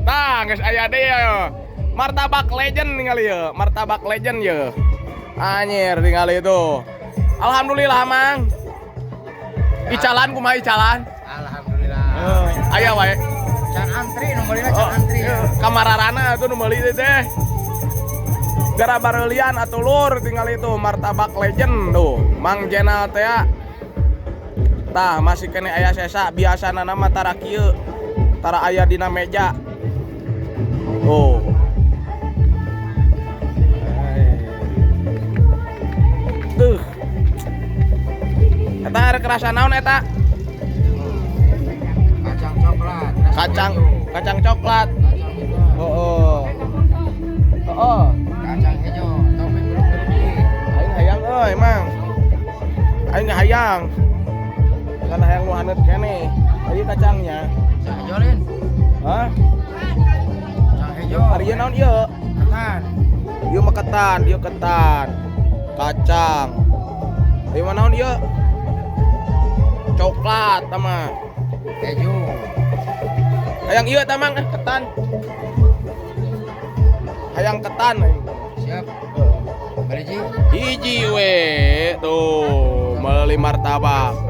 Tah, geus aya deui ya. Martabak Legend ningali ya, Martabak Legend ya. Anjir, tingali itu. Alhamdulillah, Mang. Icalan kumaha icalan? Alhamdulillah. Aya wae. Can antri nomornya, can Oh, antri. Kamararana tuh nu meuli teh. Gara bareulian atuh, Lur, tinggal itu Martabak Legend tuh. Mang Jenal teh ya. Tah, masih keneh aya sesa, biasana mah tara kieu. Tara aya dina meja. Tuh. Hai. Tuh. Eta rek rasa naon eta? Kacang coklat. Rasa Kacang keju. Kacang coklat. Kacang hijau. Oh. Kacang hijau, topping brokoli. Aing hayang euy, Mang. Aing hayang. Kan hayang nu haneut keneh. Ieu kacangnya. Kacang hijau lin. Hah? Kacang hijau. Ari ieu naon ieu? Ketan. Ieu mah ketan, ieu ketan. Kacang. Ieu mah naon ieu? Coklat tama. Keju. Hayang ieu tah, Mang, eh, ketan. Hayang ketan aing. Siap. Beli ji. Hiji we tuh meuli martabak.